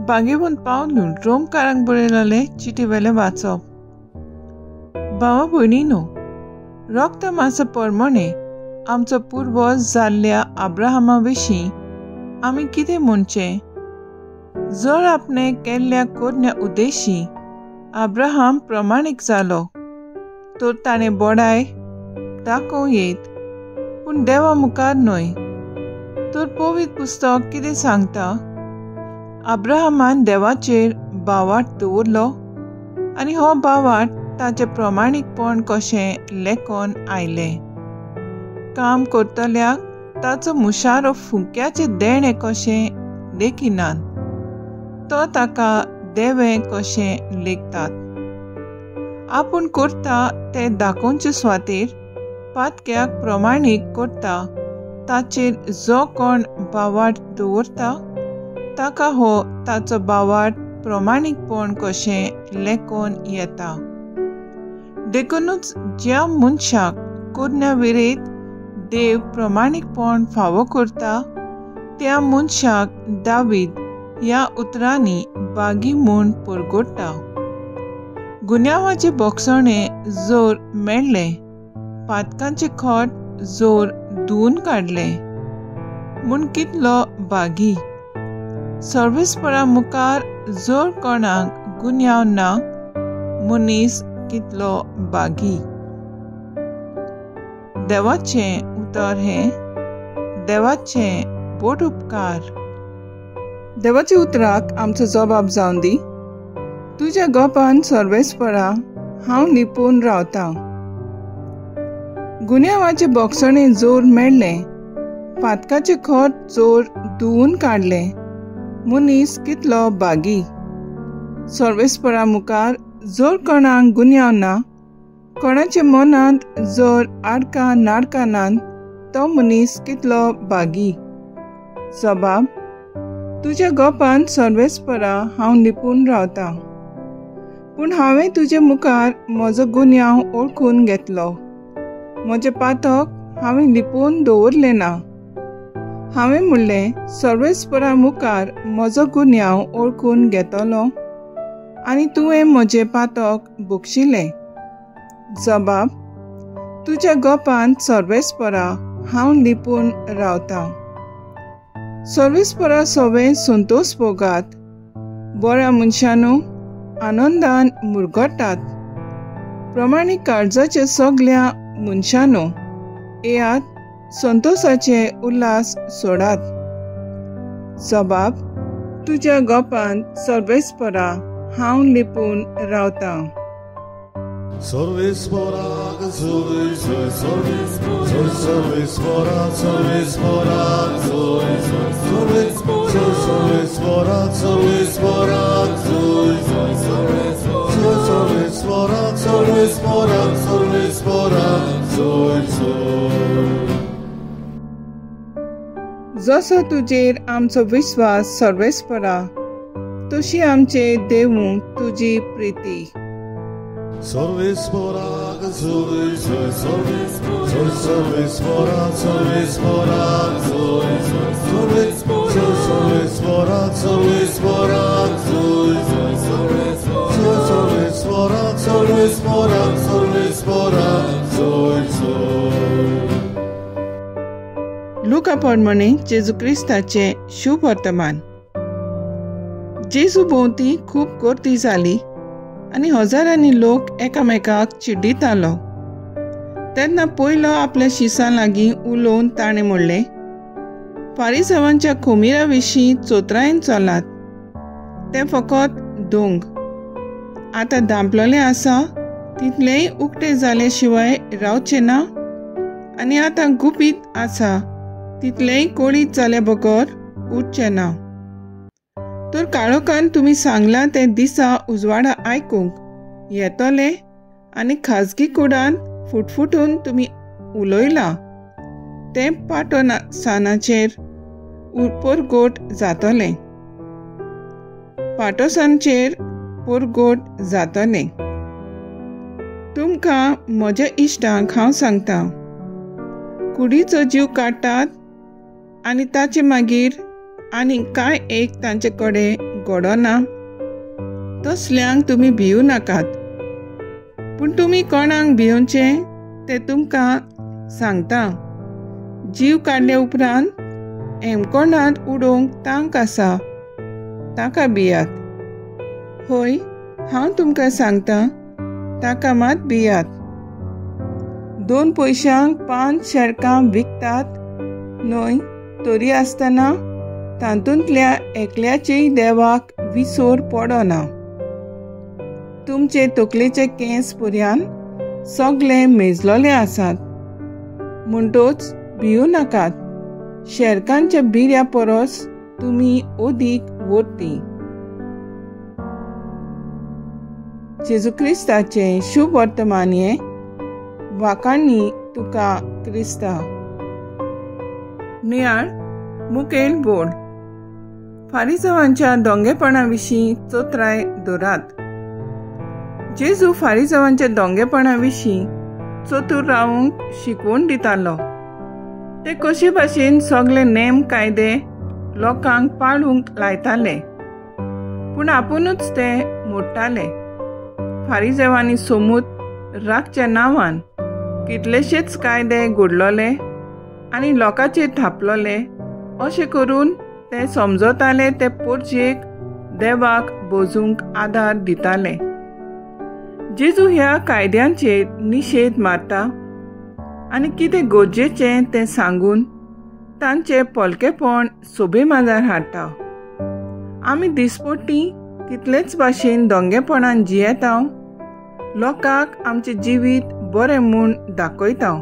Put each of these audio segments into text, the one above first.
भाग्यवंत पावलून रोमकारांक बरयलेले चिटी वेलें वाचप. भावा भयणीनो, रक्त मांसा प्रमाणे आमचो पुर्वज जाल्ल्या अब्राहमा विशीं आमी कितें म्हणचें? जर आपणे केल्ल्या करण्या उद्देशी अब्राहम प्रमाणीक जालो तर ताणें बडाय दाखोवं येत, पूण देवा मुखार न्हय. तर पवित्र पुस्तक कितें सांगता? अब्राहमान देवाचेर भावार्थ दवरलो आनी हो भावार्थ ताचें प्रमाणीकपण कशें लेखून आयलें. काम करतल्याक ताचो मुशारो फुंक्याचें देणें कशें लेखिनात, तो ताका देवें कशें लेखतात. आपूण करता तें दाखोवचे सुवातेर पातक्याक प्रमाणीक करता ताचेर जो कोण भावार्थ दवरता ताका हो ताचो भावार्थ प्रमाणीकपण कशें लेखून येता. देखूनच ज्या मनशाक करण्या विरेत देव प्रमाणीकपण फावो करता त्या मनशाक दावीद ह्या उतरांनी बागी म्हूण परगोडटा. गुन्यांवाचे बोगसणें जोर मेळ्ळें, पातकांचें खोट जोर धुवून काडलें म्हूण कितलो बागी. सर्वेस्परा मुखार जर कोणाक गुन्यांव ना, मनीस कितलो बागी. देवाचें उतर हें देवाचें बोट उपकार. देवाच्या उतराक आमचो जबाब जावन दी. तुज्या गोपान सर्वेस्परा हांव लिपून रावतां. गुन्यांवाचें बोगसणें जोर मेळ्ळें, पातकाचें खोट जोर धुवून काडलें, मनीस कितलो बागी. सर्वेस्परा मुखार जर कोणाक गुन्यांव ना, कोणाच्या मनांत जर आडकां नाडकां नात, तो मनीस कितलो बागी. जबाब: तुज्या गोपान सर्वेस्परा हांव लिपून रावतां, पूण हांवें तुजे मुखार म्हजो गुन्यांव ओळखून घेतलो. म्हजें पातक हांवें लिपून दवरलें ना. हांवें म्हणलें, सर्वेस्परा मुखार म्हजो गुन्यांव ओळखून घेतलो आनी तुवें म्हजें पातक बक्षिलें. जबाब: तुज्या गोपान सर्वेस्परा हांव लिपून रावतां. सर्वेस्परा सवें संतोष भोगात, बऱ्या मनशानू आनंदान मुरगटात. प्रमाणीक काळजाचे सगल्या मनशानू येयात, संतोषाचे उल्हास सोडात. जबाब: तुज्या गोपान सर्वेस्परा हांव लिपून रावतां. सर्वेस्पराक जोय जोय जोय सर्वेस्परा सर्वेस्पराक जोय जोय सर्वेस्परा सर्वेस्पराक जोय जोय सर्वेस्परा सर्वेस्पराक सर्वेस्पराक जोय जोय. जसो तुजेर आमचो विश्वास सर्वेस्परा, तशी आमचे देवू तुजी प्रीती. सर्वेस्पराक जोय जोय जोय सर्वेस्परा सर्वेस्पराक जोय जोय सर्वेस्परा सर्वेस्पराक जोय जोय सर्वेस्परा सर्वेस्पराक सर्वेस्पराक जोय जोय. लुका प्रमाणे जेजू क्रिस्ताचें शुभ वर्तमान. जेजू भोंवती खूब गर्दी जाली आनी हजारांनी लोक एकामेकाक चिड्डितालो. तेन्ना पयलो आपल्या शिसां लागीं उलोवन ताणें म्हणलें, फारिसांवांच्या खोमिरा विशीं चोत्रायेन चलात, तें फकत दोंग. आतां धांपलेलें आसा तितलेंय उक्तें जाले शिवाय रावचें ना, आनी आतां गुपीत आसा तितलेंय कोळीत जाले बगर उरचें ना. तर काळोखान तुमी सांगलां तें दिसा उजवाडा आयकूंक येतलें आनी खाजगी कुडांत फुटफुटून तुमी उलयलां तें पाटोसानाचेर परगोट जातलें. पाटोसांचेर परगोट जातलें. तुमकां म्हज्या इश्टांक हांव सांगतां, कुडीचो जीव काडटात आनी ताचे मागीर आनी कांय एक तांचे कडेन घडना तसल्यांक तुमी भिवू नाकात. पूण तुमी कोणाक भिवचें तें तुमकां सांगता. जीव काडले उपरांत हेमकोंडांत उडोवंक तांक आसा ताका भियात. हय, हांव तुमकां सांगता, ताका मात भियात. 2 पयशांक 5 शेरकां विकतात न्हय, तरी आसतना तातूंतल्या एकल्याचेय देवाक विसर पडना. तुमचे तकलेचे केंस पर्यान सगळे मेजलोले आसात. म्हणटोच भिवू नाकात, शेरकांच्या बिऱ्या परस तुमी अदीक वरती. जेजू क्रिस्ताचें शुभ वर्तमान हें. वाखाणी तुका क्रिस्ता. नियाळ मुखेल बोर्ड. फारिजवांच्या दोंगेपणा विशीं चोत्राय दवरात. जेजू फारिजवांच्या दोंगेपणा विशीं चतूर रावूंक शिकवण दितालो. ते कशे भाशेन सगळे नेम कायदे लोकांक पाळूंक लायताले, पूण आपुनूच ते मोडटाले. फारिजेवांनी सोमूत राखच्या नांवान कितलेशेच कायदे घडलोले आनी लोकांचेर थापलोले. अशें करून ते समजताले ते पोरजेक देवाक बोजूंक आदार दिताले. जेजू ह्या कायद्यांचेर निशेध मारता आनी कितें गरजेचें तें सांगून तांचें पोलकेपण सोबे माजार हाडटा. आमी दिसपट्टी कितलेच भाशेन दोंगेपणान जियेता, लोकांक आमचें जिवीत बरें म्हूण दाखयता,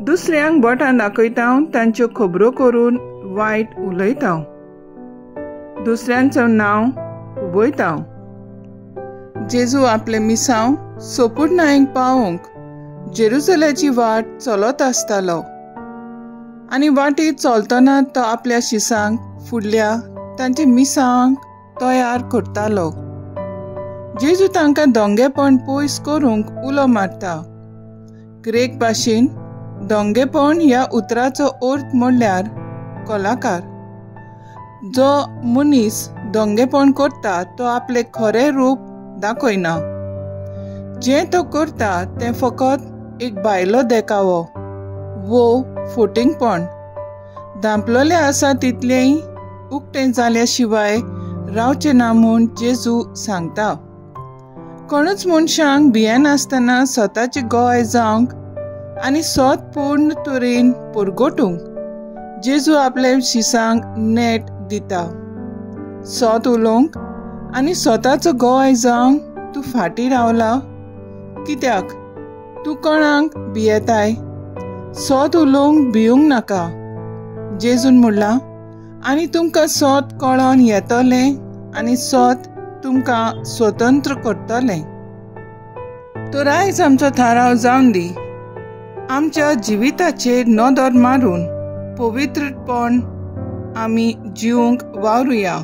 दुसऱ्यांक बोटां दाखयता, तांच्यो खबरो करून वायट उलयता, दुसऱ्यांचो नांव उबयता. जेजू आपले मिसांव सोपूर्णायेक पावोवंक जेरुजलेची वाट चलत आसतालो आनी वाटेर चलतना तो आपल्या शिसांक फुडल्या तांच्या मिसांक तयार करतालो. जेजू तांकां दोंगेपण पयस करूंक उलो मारता. ग्रीक भाशेन दोंगेपण ह्या उतराचो अर्थ म्हणल्यार कलाकार. जो मनीस दोंगेपण करता तो आपलें खरें रूप दाखयना. जें तो करता तें फकत एक भायलो देखावो वो फोटिंगपण. धांपलोलें आसा तितलेंय उक्तें जाल्या शिवाय रावचें ना म्हूण जेजू सांगता. कोणूच मनशांक भियेनासतना स्वताची गोवाय जावंक आनी स्वत पूर्ण तरेन परगटूंक जेजू आपल्या शिसांक नेट दिता. स्वत उलोवंक आनी स्वताचो गोवाय जावंक तूं फाटीं रावला कित्याक? तूं कोणाक भियेताय? स्वत उलोवंक भिवूंक नाका. जेजून म्हणलां, आनी तुमकां स्वत कळोन येतलें आनी स्वत तुमकां स्वतंत्र करतलें. तर आयज आमचो थाराव जावन दी, आमच्या जिविताचेर नदर मारून पवित्रपण आमी जिवंक वावरुया.